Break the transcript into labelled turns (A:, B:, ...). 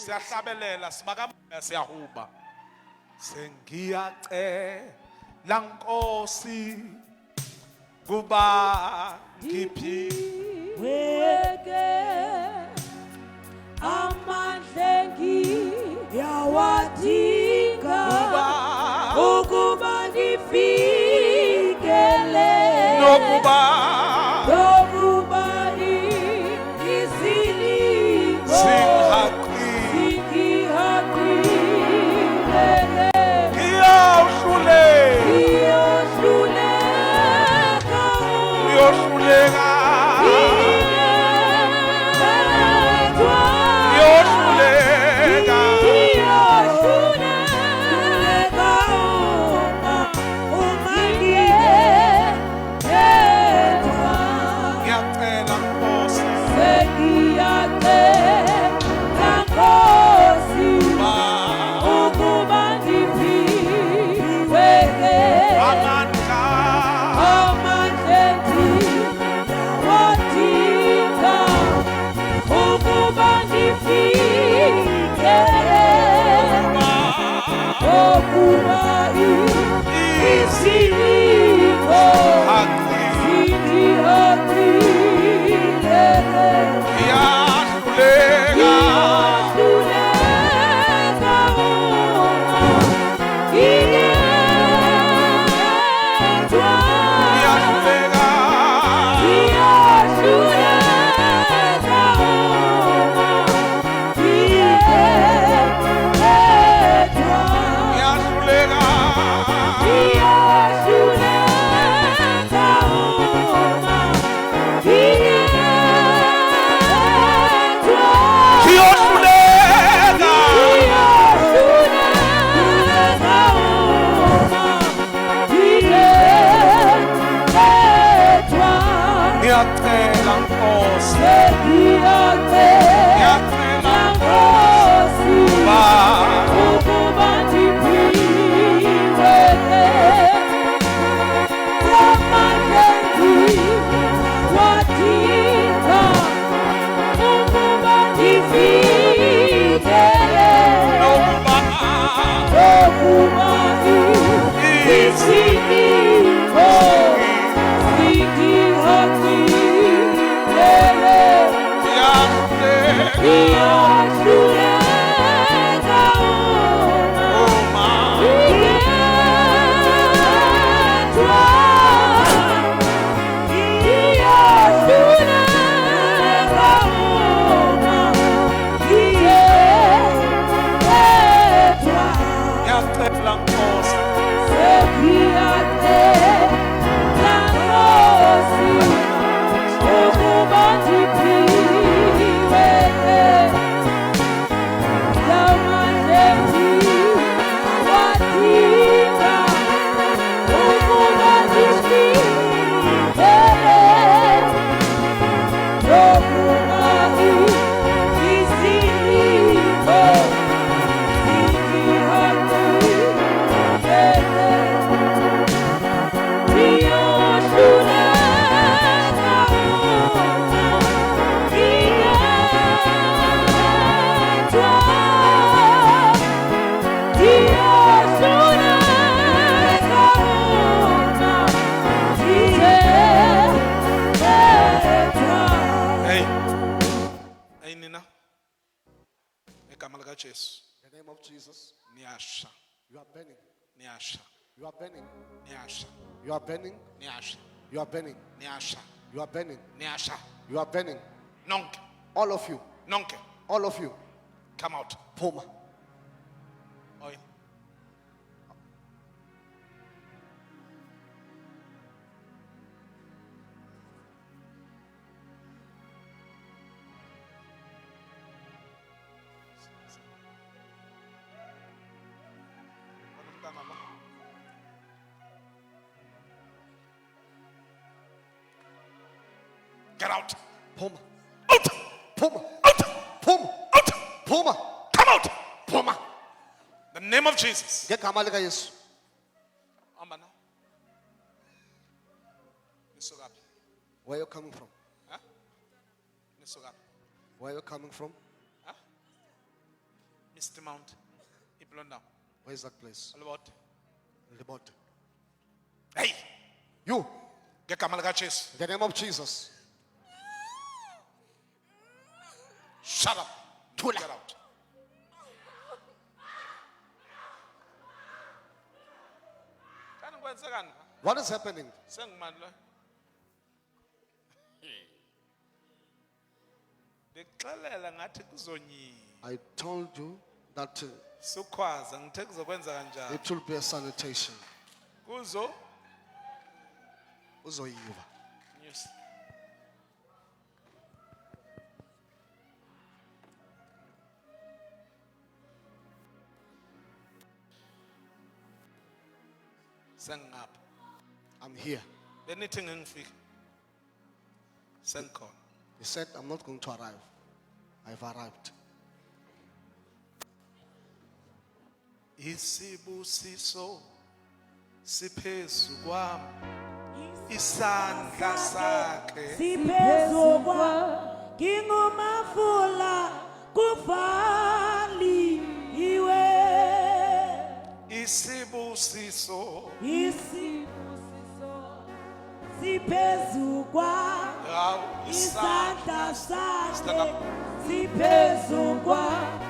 A: Siyahlabelela sibakamoya siyahuba. Sengiyacela Nkosi kuba ngiphi
B: Weke amandla engiyawadinga
A: kuba
B: ukuba ngifikele
A: nokuba
B: nokuba izilingo
A: singaqi
B: zingihaqilele
A: ngiyawuhlule
B: ngiyohluleka
A: ngiyohluleka
B: ngiyedwa.
A: Ngiyohluleka.
B: Ngiyohluleka uma ngiyedwa.
A: Ngiyacela Nkosi
B: Sengiyacela Nkosi
A: ba
B: ukuba ngiphiweke
A: amandla
B: amandla engiyawadinga ukuba ngifikele ukuba izilingo
A: aqi
B: zingihaqilele.
A: Ngiyahluleka.
B: Ngiyohluleka uma ngingedwa.
A: Ngiyahluleka.
B: Ngiyohluleka uma ngingedwa.
A: Ngiyahluleka.
B: Ngiyohluleka uma ngingedwa.
A: Ngiyohluleka.
B: Ngiyohluleka uma ngingedwa.
A: Ngiyacela Nkosi.
B: Sengiyacela
A: Ngiyacela
B: Nkosi
A: ba
B: ukuba ndiphiweke amandla engiwadinga ukuba ndifikele
A: nokuba
B: ukuba izilingo zingihaqilele.
A: Ngiyahluleka.
B: Ngiyohluleka uma
A: Uma
B: ngingedwa. Ngiyohluleka uma ngingedwa.
A: Ngiyacela Nkosi.
B: Sengiyacela Nkosi ukuba ndiphiweke lamandla engiwadinga ukuba ndifikele nokuba izilingo zingihaqilele. Ngiyohluleka uma ngingedwa. Ngiyohluleka uma ngingedwa.
A: Hey. Hey nina. Egama lika Jesu.
C: In the name of Jesus,
A: Niyasha.
C: you are burning.
A: Niyasha.
C: You are burning.
A: Niyasha.
C: You are burning.
A: Niyasha.
C: You are burning.
A: Niyasha.
C: You are burning.
A: Niyasha.
C: You are burning.
A: Nonke.
C: All of you.
A: Nonke.
C: All of you.
A: Come out.
C: Phuma.
A: Oil. Wena mntana lo. Get out.
C: Phuma.
A: Out.
C: Phuma.
A: Out.
C: Phuma.
A: Out.
C: Phuma.
A: Come out.
C: Phuma.
A: The name of Jesus.
C: Ngegama likaYesu.
A: Hamba na. Nisuka phi?
C: Where you coming from?
A: Huh? Nisuka phi?
C: Where you coming from?
A: Huh? Mr. Mount. Iblonda.
C: Where is that place?
A: Alibot.
C: Libot.
A: Hey,
C: You,
A: ngegama likaJesu.
C: in the name of Jesus.
A: Shut up.
C: Thula.
A: Get out. Kanti kwenzekani?
C: What is happening?
A: Sengimani lo. Ndikuxelela ngathi kuzonyiwa.
C: I told you that
A: Sukhwaza ngithe kuzokwenza kanjani?
C: it will be a sanitation.
A: Kuzo
C: Uzoyiwa.
A: news. Sengingapha.
C: I'm here.
A: Benithi ngingifika. Sengikhona.
C: He said, I'm not going to arrive. I've arrived.
A: Isibusiso siphezu kwami isandla sakhe
B: Siphezu kwa ngingumafula kuvaliwe.
A: Isibusiso
B: Isibusiso siphezu kwa
A: hawu isandla
B: isandla
A: Stand
B: sakhe
A: up.
B: siphezu kwa.